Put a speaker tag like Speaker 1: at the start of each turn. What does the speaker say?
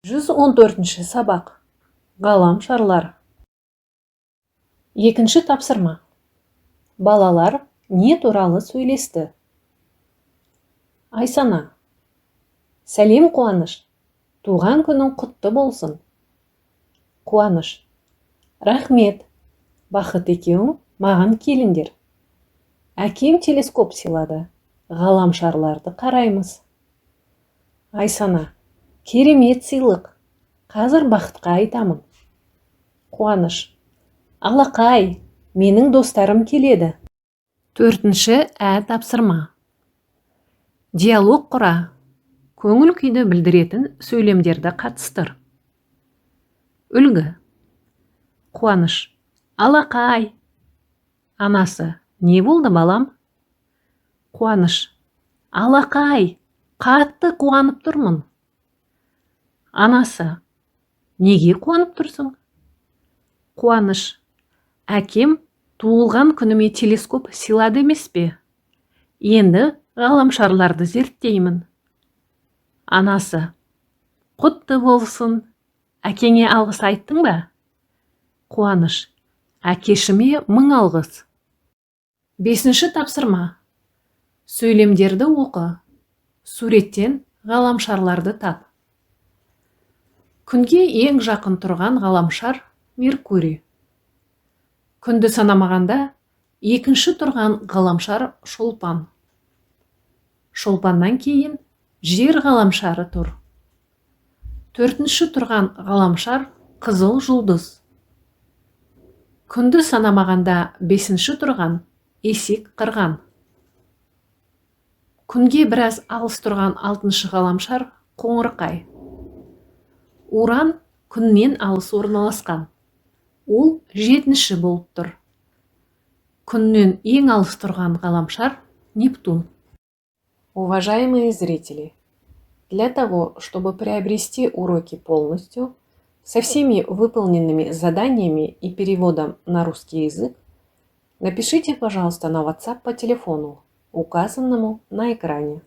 Speaker 1: 114-ші сабақ. Ғаламшарлар. Екінші тапсырма. Балалар не туралы сөйлесті? Айсана: Сәлем, Қуаныш! Туған күнің құтты болсын! Қуаныш: Рахмет! Бақыт екеуің маған келіңдер. Әкем телескоп сыйлады, ғаламшарларды қараймыз. Айсана: Керемет сыйлық! Қазір Бақытқа айтамын. Қуаныш: Алақай, менің достарым келеді. Төртінші тапсырма. Диалог құра. Көңіл күйді білдіретін сөйлемдерді қатыстыр. Үлгі. Қуаныш: Алақай! Анасы: Не болды, балам? Қуаныш: Алақай, қатты қуанып тұрмын. Анасы: Неге қуанып тұрсың? Қуаныш: Әкем туылған күніме телескоп сыйлады емес пе? Енді ғаламшарларды зерттеймін. Анасы: Құтты болсын! Әкеңе алғыс айттың ба? Қуаныш: Әкешіме мың алғыс! Бесінші тапсырма. Сөйлемдерді оқы. Суреттен ғаламшарларды тап. Күнге ең жақын тұрған ғаламшар – Меркурий. Күнді санамағанда, екінші тұрған ғаламшар – Шолпан. Шолпаннан кейін Жер ғаламшары тұр. Төртінші тұрған ғаламшар – Қызыл жұлдыз. Күнді санамағанда, бесінші тұрған – Есек қырған. Күнге біраз алыс тұрған алтыншы ғаламшар – Қоңырқай. Уран Күннен алыс орналасқан, ол жетінші болып тұр. Күннен ең алыс тұрған ғаламшар – Нептун. Уважаемые зрители, для того, чтобы приобрести уроки полностью, со всеми выполненными заданиями и переводом на русский язык, напишите, пожалуйста, на WhatsApp по телефону, указанному на экране.